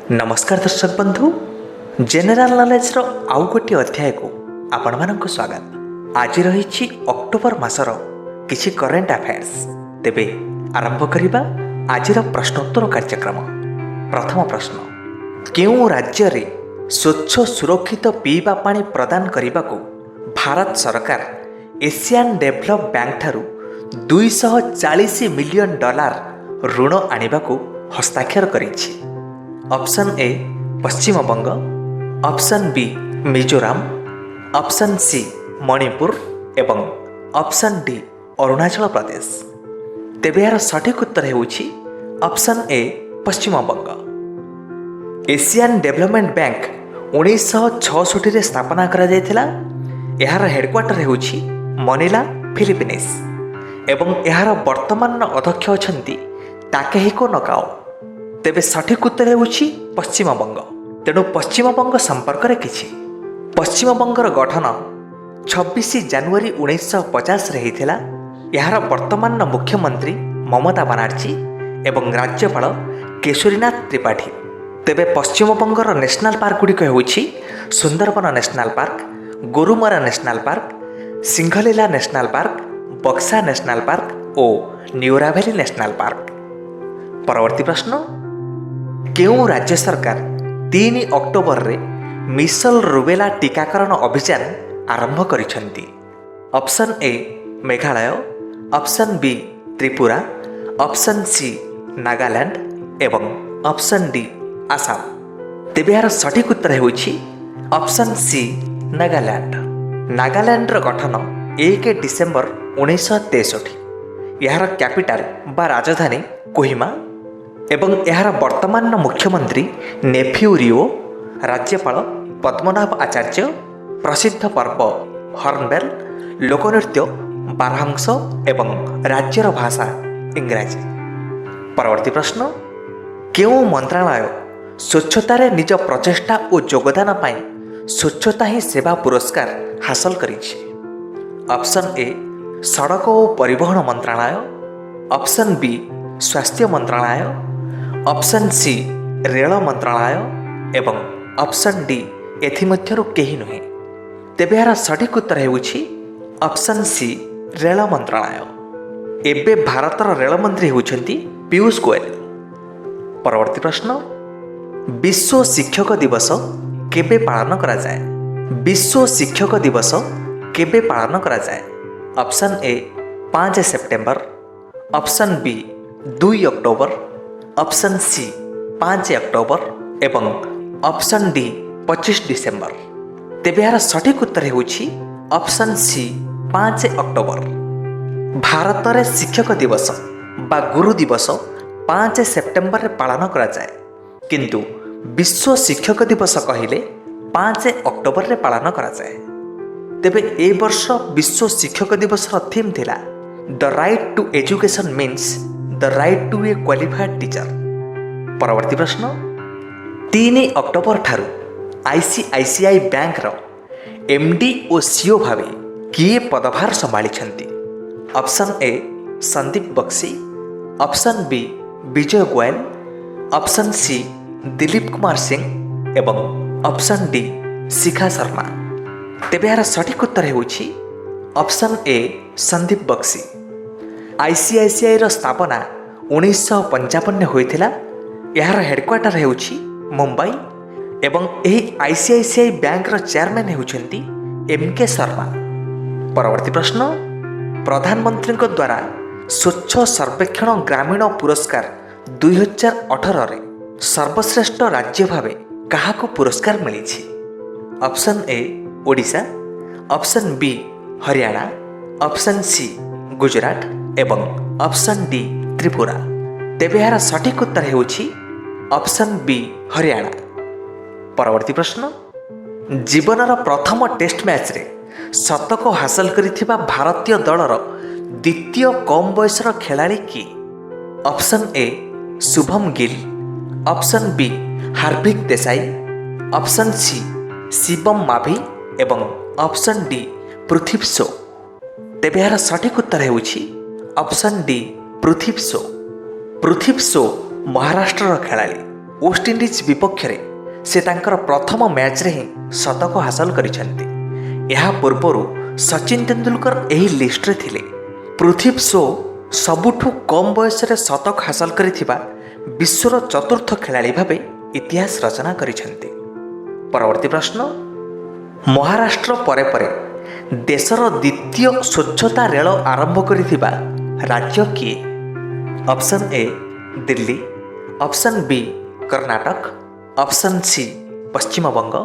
ନମସ୍କାର ଦର୍ଶକ ବନ୍ଧୁ, ଜେନେରାଲ ନଲେଜର ଆଉ ଗୋଟିଏ ଅଧ୍ୟାୟକୁ ଆପଣମାନଙ୍କୁ ସ୍ୱାଗତ। ଆଜି ରହିଛି ଅକ୍ଟୋବର ମାସର କିଛି କରେଣ୍ଟ ଆଫେୟାର୍ସ। ତେବେ ଆରମ୍ଭ କରିବା ଆଜିର ପ୍ରଶ୍ନୋତ୍ତର କାର୍ଯ୍ୟକ୍ରମ। ପ୍ରଥମ ପ୍ରଶ୍ନ, କେଉଁ ରାଜ୍ୟରେ ସ୍ୱଚ୍ଛ ସୁରକ୍ଷିତ ପିଇବା ପାଣି ପ୍ରଦାନ କରିବାକୁ ଭାରତ ସରକାର ଏସିଆନ୍ ଡେଭଲପ୍ ବ୍ୟାଙ୍କଠାରୁ 240 ମିଲିୟନ ଡଲାର ଋଣ ଆଣିବାକୁ ହସ୍ତାକ୍ଷର କରିଛି? Option A Paschimbanga, option B Mizoram, option C Manipur ଏବଂ ଅପସନ୍ ଡି ଅରୁଣାଚଳ ପ୍ରଦେଶ। ତେବେ ଏହାର ସଠିକ୍ ଉତ୍ତର ହେଉଛି option A Paschimbanga. Asian development bank 1966ରେ ସ୍ଥାପନା କରାଯାଇଥିଲା। ଏହାର ହେଡ଼କ୍ୱାର୍ଟର ହେଉଛି ମନିଲା, ଫିଲିପିନ୍ସ ଏବଂ ଏହାର ବର୍ତ୍ତମାନର ଅଧ୍ୟକ୍ଷ ଅଛନ୍ତି ତାକେହିକୋ ନକାଓ। ତେବେ ସଠିକ୍ ଉତ୍ତର ହେଉଛି ପଶ୍ଚିମବଙ୍ଗ। ତେଣୁ ପଶ୍ଚିମବଙ୍ଗ ସମ୍ପର୍କରେ କିଛି। ପଶ୍ଚିମବଙ୍ଗର ଗଠନ 26 ଜାନୁଆରୀ 1950ରେ ହେଇଥିଲା। ଏହାର ବର୍ତ୍ତମାନର ମୁଖ୍ୟମନ୍ତ୍ରୀ ମମତା ବାନାର୍ଜୀ ଏବଂ ରାଜ୍ୟପାଳ କେଶରୀନାଥ ତ୍ରିପାଠୀ। ତେବେ ପଶ୍ଚିମବଙ୍ଗର ନ୍ୟାସନାଲ୍ ପାର୍କଗୁଡ଼ିକ ହେଉଛି Sundarban national park, Gorumara national park, Singalila national park, Buxa national park ଓ ନିଓରା ଭ୍ୟାଲି ନ୍ୟାସନାଲ୍ ପାର୍କ। ପରବର୍ତ୍ତୀ ପ୍ରଶ୍ନ, କେଉଁ ରାଜ୍ୟ ସରକାର 3 ଅକ୍ଟୋବରରେ ମିଜଲ୍ସ ରୁବେଲା ଟିକାକରଣ ଅଭିଯାନ ଆରମ୍ଭ କରିଛନ୍ତି? Option A Meghalaya, option B Tripura, option C Nagaland ଏବଂ ଅପସନ୍ ଡି ଆସାମ। ତେବେ ଏହାର ସଠିକ୍ ଉତ୍ତର ହେଉଛି ଅପସନ୍ ସି ନାଗାଲ୍ୟାଣ୍ଡ। ନାଗାଲ୍ୟାଣ୍ଡର ଗଠନ 1 ଡିସେମ୍ବର 1963। ଏହାର କ୍ୟାପିଟାଲ ବା ରାଜଧାନୀ କୋହିମା ଏବଂ ଏହାର ବର୍ତ୍ତମାନର ମୁଖ୍ୟମନ୍ତ୍ରୀ ନେଫ୍ୟୁ ରିଓ, ରାଜ୍ୟପାଳ ପଦ୍ମନାଭ ଆଚାର୍ଯ୍ୟ, ପ୍ରସିଦ୍ଧ ପର୍ବ ହର୍ନବେଲ୍, ଲୋକନୃତ୍ୟ ବାରହଂସ ଏବଂ ରାଜ୍ୟର ଭାଷା ଇଂରାଜୀ। ପରବର୍ତ୍ତୀ ପ୍ରଶ୍ନ, କେଉଁ ମନ୍ତ୍ରଣାଳୟ ସ୍ୱଚ୍ଛତାରେ ନିଜ ପ୍ରଚେଷ୍ଟା ଓ ଯୋଗଦାନ ପାଇଁ ସ୍ୱଚ୍ଛତା ହିଁ ସେବା ପୁରସ୍କାର ହାସଲ କରିଛି? ଅପସନ୍ ଏ ସଡ଼କ ଓ ପରିବହନ ମନ୍ତ୍ରଣାଳୟ, ଅପସନ୍ ବି ସ୍ୱାସ୍ଥ୍ୟ ମନ୍ତ୍ରଣାଳୟ, ଅପସନ୍ ସି ରେଳ ମନ୍ତ୍ରଣାଳୟ ଏବଂ ଅପସନ୍ ଡି ଏଥିମଧ୍ୟରୁ କେହି ନୁହେଁ। ତେବେ ଏହାର ସଠିକ୍ ଉତ୍ତର ହେଉଛି ଅପସନ୍ ସି ରେଳ ମନ୍ତ୍ରଣାଳୟ। ଏବେ ଭାରତର ରେଳମନ୍ତ୍ରୀ ହେଉଛନ୍ତି ପୀୟୁଷ ଗୋଏଲ। ପରବର୍ତ୍ତୀ ପ୍ରଶ୍ନ, ବିଶ୍ୱ ଶିକ୍ଷକ ଦିବସ କେବେ ପାଳନ କରାଯାଏ? ବିଶ୍ୱ ଶିକ୍ଷକ ଦିବସ କେବେ ପାଳନ କରାଯାଏ? Option A 5 September, option B 2 October, option C 5 October ଏବଂ ଅପସନ୍ ଡି 25 ଡିସେମ୍ବର। ତେବେ ଏହାର ସଠିକ୍ ଉତ୍ତର ହେଉଛି ଅପସନ୍ ସି 5 ଅକ୍ଟୋବର। ଭାରତରେ ଶିକ୍ଷକ ଦିବସ ବା ଗୁରୁ ଦିବସ 5 ସେପ୍ଟେମ୍ବରରେ ପାଳନ କରାଯାଏ, କିନ୍ତୁ ବିଶ୍ୱ ଶିକ୍ଷକ ଦିବସ କହିଲେ 5 ଅକ୍ଟୋବରରେ ପାଳନ କରାଯାଏ। ତେବେ ଏ ବର୍ଷ ବିଶ୍ୱ ଶିକ୍ଷକ ଦିବସର ଥିମ୍ ଥିଲା "The right to education means the right to a qualified teacher"। ପରବର୍ତ୍ତୀ ପ୍ରଶ୍ନ, 3 ଅକ୍ଟୋବର ଠାରୁ ଆଇସିଆଇସିଆଇ ବ୍ୟାଙ୍କର ଏମ୍ଡି ଓ ସିଇଓ ଭାବେ କିଏ ପଦଭାର ସମ୍ଭାଳିଛନ୍ତି? Option A Sandeep Bakshi, option B Vijay Goel, option C Dilip Kumar Singh ଏବଂ ଅପସନ୍ ଡି ଶିଖା ଶର୍ମା। ତେବେ ଏହାର ସଠିକ୍ ଉତ୍ତର ହେଉଛି ଅପସନ୍ ଏ ସନ୍ଦୀପ ବକ୍ସି। ଆଇସିଆଇସିଆଇର ସ୍ଥାପନା 1955ରେ ହୋଇଥିଲା। ଏହାର ହେଡ଼କ୍ୱାର୍ଟର ହେଉଛି ମୁମ୍ବାଇ ଏବଂ ଏହି ଆଇସିଆଇସିଆଇ ବ୍ୟାଙ୍କର ଚେୟାରମ୍ୟାନ୍ ହେଉଛନ୍ତି ଏମ୍ କେ ଶର୍ମା। ପରବର୍ତ୍ତୀ ପ୍ରଶ୍ନ, ପ୍ରଧାନମନ୍ତ୍ରୀଙ୍କ ଦ୍ୱାରା ସ୍ୱଚ୍ଛ ସର୍ବେକ୍ଷଣ ଗ୍ରାମୀଣ ପୁରସ୍କାର 2018ରେ ସର୍ବଶ୍ରେଷ୍ଠ ରାଜ୍ୟ ଭାବେ କାହାକୁ ପୁରସ୍କାର ମିଳିଛି? Option A Odisha, option B Haryana, option C Gujarat ଏବଂ ଅପସନ୍ ଡି ତ୍ରିପୁରା। ତେବେ ଏହାର ସଠିକ୍ ଉତ୍ତର ହେଉଛି ଅପସନ୍ ବି ହରିୟାଣା। ପରବର୍ତ୍ତୀ ପ୍ରଶ୍ନ, ଜୀବନର ପ୍ରଥମ ଟେଷ୍ଟ ମ୍ୟାଚ୍ରେ ଶତକ ହାସଲ କରିଥିବା ଭାରତୀୟ ଦଳର ଦ୍ୱିତୀୟ କମ୍ ବୟସର ଖେଳାଳି କିଏ? Option A Shubham Gill, option B Hardik Desai, option C Shivam Mavi ଏବଂ ଅପସନ୍ ଡି ପୃଥ୍ୱୀ ଶୋ। ତେବେ ଏହାର ସଠିକ୍ ଉତ୍ତର ହେଉଛି ଅପସନ୍ ଡି ପୃଥ୍ୱୀ ଶୋ। ପୃଥ୍ୱୀ ଶୋ ମହାରାଷ୍ଟ୍ରର ଖେଳାଳି। ୱେଷ୍ଟଇଣ୍ଡିଜ୍ ବିପକ୍ଷରେ ସେ ତାଙ୍କର ପ୍ରଥମ ମ୍ୟାଚ୍ରେ ହିଁ ଶତକ ହାସଲ କରିଛନ୍ତି। ଏହା ପୂର୍ବରୁ ସଚିନ ତେନ୍ଦୁଲକର ଏହି ଲିଷ୍ଟରେ ଥିଲେ। ପୃଥ୍ୱୀ ଶୋ ସବୁଠୁ କମ୍ ବୟସରେ ଶତକ ହାସଲ କରିଥିବା ବିଶ୍ୱର ଚତୁର୍ଥ ଖେଳାଳି ଭାବେ ଇତିହାସ ରଚନା କରିଛନ୍ତି। ପରବର୍ତ୍ତୀ ପ୍ରଶ୍ନ, ମହାରାଷ୍ଟ୍ର ପରେ ପରେ ଦେଶର ଦ୍ୱିତୀୟ ସ୍ୱଚ୍ଛତା ରେଳ ଆରମ୍ଭ କରିଥିବା ରାଜ୍ୟ କିଏ? Option A Delhi, option B Karnataka, option C Paschimbanga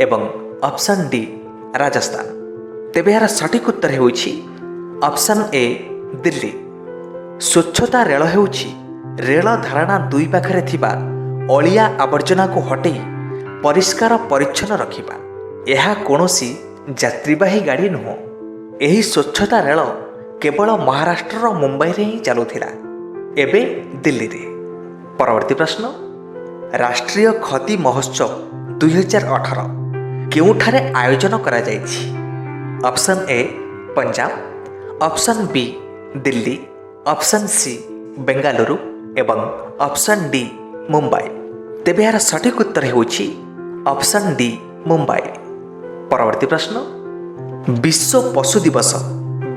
ଏବଂ ଅପସନ୍ ଡି ରାଜସ୍ଥାନ। ତେବେ ଏହାର ସଠିକ୍ ଉତ୍ତର ହେଉଛି ଅପସନ୍ ଏ ଦିଲ୍ଲୀ। ସ୍ୱଚ୍ଛତା ରେଳ ହେଉଛି ରେଳ ଧାରଣା ଦୁଇ ପାଖରେ ଥିବା ଅଳିଆ ଆବର୍ଜନାକୁ ହଟେଇ ପରିଷ୍କାର ପରିଚ୍ଛନ୍ନ ରଖିବା। ଏହା କୌଣସି ଯାତ୍ରୀବାହୀ ଗାଡ଼ି ନୁହଁ। ଏହି ସ୍ୱଚ୍ଛତା ରେଳ କେବଳ ମହାରାଷ୍ଟ୍ରର ମୁମ୍ବାଇରେ ହିଁ ଚାଲୁଥିଲା, ଏବେ ଦିଲ୍ଲୀରେ। ପରବର୍ତ୍ତୀ ପ୍ରଶ୍ନ, ରାଷ୍ଟ୍ରୀୟ ଖଦି ମହୋତ୍ସବ 2018 କେଉଁଠାରେ ଆୟୋଜନ କରାଯାଇଛି? Option A Punjab, option B Delhi, option C Bengaluru ଏବଂ ଅପସନ୍ ଡି ମୁମ୍ବାଇ। ତେବେ ଏହାର ସଠିକ୍ ଉତ୍ତର ହେଉଛି ଅପସନ୍ ଡି ମୁମ୍ବାଇ। ପରବର୍ତ୍ତୀ ପ୍ରଶ୍ନ, ବିଶ୍ୱ ପଶୁ ଦିବସ,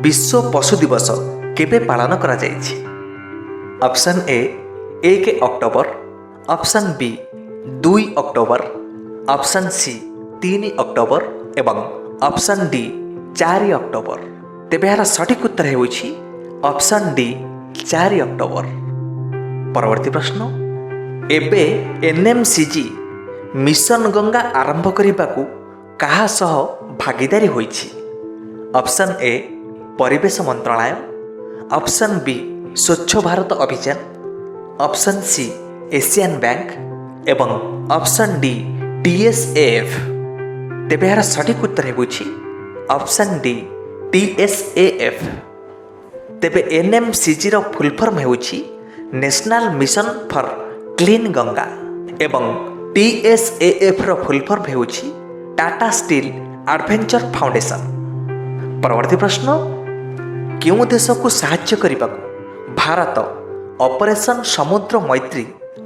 ବିଶ୍ୱ ପଶୁ ଦିବସ କେବେ ପାଳନ କରାଯାଇଛି? Option A 1 October, option B 2 October, option C 3 October ଏବଂ ଅପସନ୍ ଡି 4 ଅକ୍ଟୋବର। ତେବେ ଏହାର ସଠିକ୍ ଉତ୍ତର ହେଉଛି ଅପସନ୍ ଡି 4 ଅକ୍ଟୋବର। ପରବର୍ତ୍ତୀ ପ୍ରଶ୍ନ, ଏବେ ଏନ୍ଏମ୍ସିଜି ମିଶନ ଗଙ୍ଗା ଆରମ୍ଭ କରିବାକୁ କାହା ସହ ଭାଗିଦାରୀ ହୋଇଛି? ଅପସନ୍ ଏ ପରିବେଶ ମନ୍ତ୍ରଣାଳୟ, ଅପସନ୍ ବି ସ୍ୱଚ୍ଛ ଭାରତ ଅଭିଯାନ, ଅପସନ୍ ସି ଏସିଆନ୍ ବ୍ୟାଙ୍କ ଏବଂ ଅପସନ୍ ଡି ଟିଏସ୍ଏଏଫ୍। ତେବେ ଏହାର ସଠିକ୍ ଉତ୍ତର ହେଉଛି ଅପସନ୍ ଡି ଟିଏସ୍ଏଏଫ୍। ତେବେ ଏନ୍ଏମ୍ସିଜିର ଫୁଲ୍ ଫର୍ମ ହେଉଛି National Mission for Clean Ganga ଏବଂ ଟିଏସ୍ଏଏଫ୍ର ଫୁଲ୍ ଫର୍ମ ହେଉଛି ଟାଟା ଷ୍ଟିଲ୍ ଆଡଭେଞ୍ଚର ଫାଉଣ୍ଡେସନ୍। ପରବର୍ତ୍ତୀ ପ୍ରଶ୍ନ, କେଉଁ ଦେଶକୁ ସାହାଯ୍ୟ କରିବାକୁ ଭାରତ ଅପରେସନ୍ ସମୁଦ୍ର ମୈତ୍ରୀ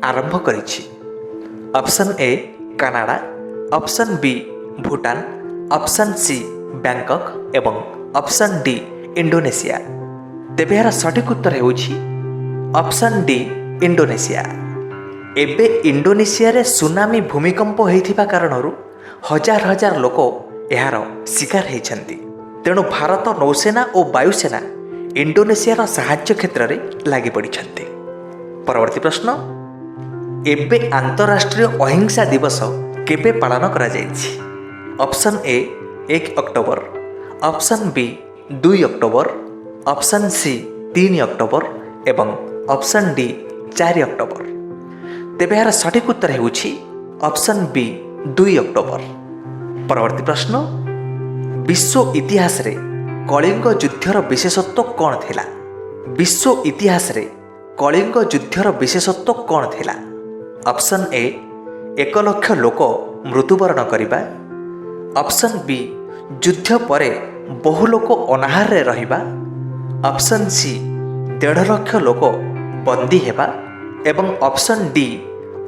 ଆରମ୍ଭ କରିଛି? Option A Canada, option B Bhutan, option C Bangkok ଏବଂ ଅପସନ୍ ଡି ଇଣ୍ଡୋନେସିଆ। ତେବେ ଏହାର ସଠିକ୍ ଉତ୍ତର ହେଉଛି ଅପସନ୍ ଡି ଇଣ୍ଡୋନେସିଆ। ଏବେ ଇଣ୍ଡୋନେସିଆରେ ସୁନାମି ଭୂମିକମ୍ପ ହୋଇଥିବା କାରଣରୁ ହଜାର ହଜାର ଲୋକ ଏହାର ଶିକାର ହୋଇଛନ୍ତି। ତେଣୁ ଭାରତ ନୌସେନା ଓ ବାୟୁସେନା ଇଣ୍ଡୋନେସିଆର ସାହାଯ୍ୟ କ୍ଷେତ୍ରରେ ଲାଗିପଡ଼ିଛନ୍ତି। ପରବର୍ତ୍ତୀ ପ୍ରଶ୍ନ, ଏବେ ଆନ୍ତରାଷ୍ଟ୍ରୀୟ ଅହିଂସା ଦିବସ କେବେ ପାଳନ କରାଯାଇଛି? Option A 1 October, option B 2 October, option C 3 October ଏବଂ ଅପସନ୍ ଡି 4 ଅକ୍ଟୋବର। ତେବେ ଏହାର ସଠିକ୍ ଉତ୍ତର ହେଉଛି ଅପସନ୍ ବି 2 ଅକ୍ଟୋବର। ପରବର୍ତ୍ତୀ ପ୍ରଶ୍ନ, ବିଶ୍ୱ ଇତିହାସରେ କଳିଙ୍ଗ ଯୁଦ୍ଧର ବିଶେଷତ୍ୱ କ'ଣ ଥିଲା? ବିଶ୍ୱ ଇତିହାସରେ କଳିଙ୍ଗ ଯୁଦ୍ଧର ବିଶେଷତ୍ୱ କ'ଣ ଥିଲା? ଅପସନ୍ ଏ 1 ଲକ୍ଷ ଲୋକ ମୃତ୍ୟୁବରଣ କରିବା, ଅପସନ୍ ବି ଯୁଦ୍ଧ ପରେ ବହୁ ଲୋକ ଅନାହାରରେ ରହିବା, ଅପସନ୍ ସି 1.5 ଲକ୍ଷ ଲୋକ ବନ୍ଦୀ ହେବା ଏବଂ ଅପସନ୍ ଡି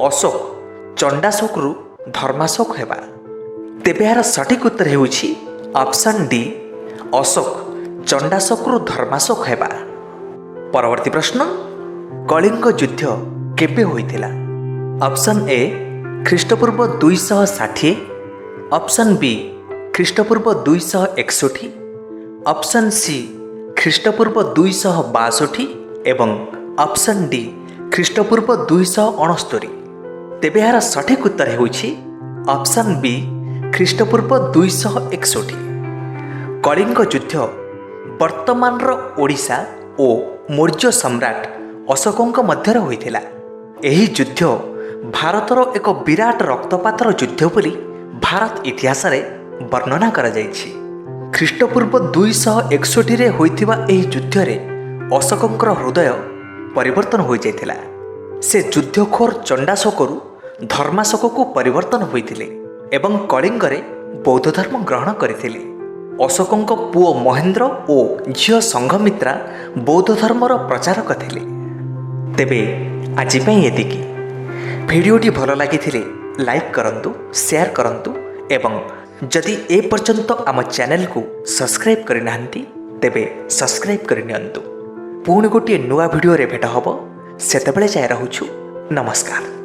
ଅଶୋକ ଚଣ୍ଡାଶୋକରୁ ଧର୍ମାଶୋକ ହେବା। ତେବେ ଏହାର ସଠିକ୍ ଉତ୍ତର ହେଉଛି ଅପସନ୍ ଡି ଅଶୋକ ଚଣ୍ଡାଶୋକରୁ ଧର୍ମାଶୋକ ହେବା। ପରବର୍ତ୍ତୀ ପ୍ରଶ୍ନ, କଳିଙ୍ଗ ଯୁଦ୍ଧ କେବେ ହୋଇଥିଲା? ଅପସନ୍ ଏ ଖ୍ରୀଷ୍ଟପୂର୍ବ 260, ଅପସନ୍ ବି ଖ୍ରୀଷ୍ଟପୂର୍ବ 261, ଅପସନ୍ ସି ଖ୍ରୀଷ୍ଟପୂର୍ବ 262 ଏବଂ ଅପସନ୍ ଡି ଖ୍ରୀଷ୍ଟପୂର୍ବ 269। ତେବେ ଏହାର ସଠିକ୍ ଉତ୍ତର ହେଉଛି ଅପସନ୍ ବି ଖ୍ରୀଷ୍ଟପୂର୍ବ 261। କଳିଙ୍ଗ ଯୁଦ୍ଧ ବର୍ତ୍ତମାନର ଓଡ଼ିଶା ଓ ମୌର୍ଯ୍ୟ ସମ୍ରାଟ ଅଶୋକଙ୍କ ମଧ୍ୟରେ ହୋଇଥିଲା। ଏହି ଯୁଦ୍ଧ ଭାରତର ଏକ ବିରାଟ ରକ୍ତପାତର ଯୁଦ୍ଧ ବୋଲି ଭାରତ ଇତିହାସରେ ବର୍ଣ୍ଣନା କରାଯାଇଛି। ଖ୍ରୀଷ୍ଟପୂର୍ବ 261ରେ ହୋଇଥିବା ଏହି ଯୁଦ୍ଧରେ ଅଶୋକଙ୍କର ହୃଦୟ ପରିବର୍ତ୍ତନ ହୋଇଯାଇଥିଲା। ସେ ଯୁଦ୍ଧଖୋର ଚଣ୍ଡାଶୋକରୁ ଧର୍ମାଶୋକକୁ ପରିବର୍ତ୍ତନ ହୋଇଥିଲେ ଏବଂ କଳିଙ୍ଗରେ ବୌଦ୍ଧ ଧର୍ମ ଗ୍ରହଣ କରିଥିଲେ। ଅଶୋକଙ୍କ ପୁଅ ମହେନ୍ଦ୍ର ଓ ଝିଅ ସଂଘମିତ୍ରା ବୌଦ୍ଧ ଧର୍ମର ପ୍ରଚାରକ ଥିଲେ। ତେବେ ଆଜି ପାଇଁ ଏତିକି। ଭିଡ଼ିଓଟି ଭଲ ଲାଗିଥିଲେ ଲାଇକ୍ କରନ୍ତୁ, ସେୟାର କରନ୍ତୁ ଏବଂ ଯଦି ଏ ପର୍ଯ୍ୟନ୍ତ ଆମ ଚ୍ୟାନେଲକୁ ସବସ୍କ୍ରାଇବ୍ କରିନାହାନ୍ତି, ତେବେ ସବସ୍କ୍ରାଇବ୍ କରିନିଅନ୍ତୁ। ପୁଣି ଗୋଟିଏ ନୂଆ ଭିଡ଼ିଓରେ ଭେଟ ହେବ। ସେତେବେଳେ ଯାଏ ରହୁଛୁ। ନମସ୍କାର।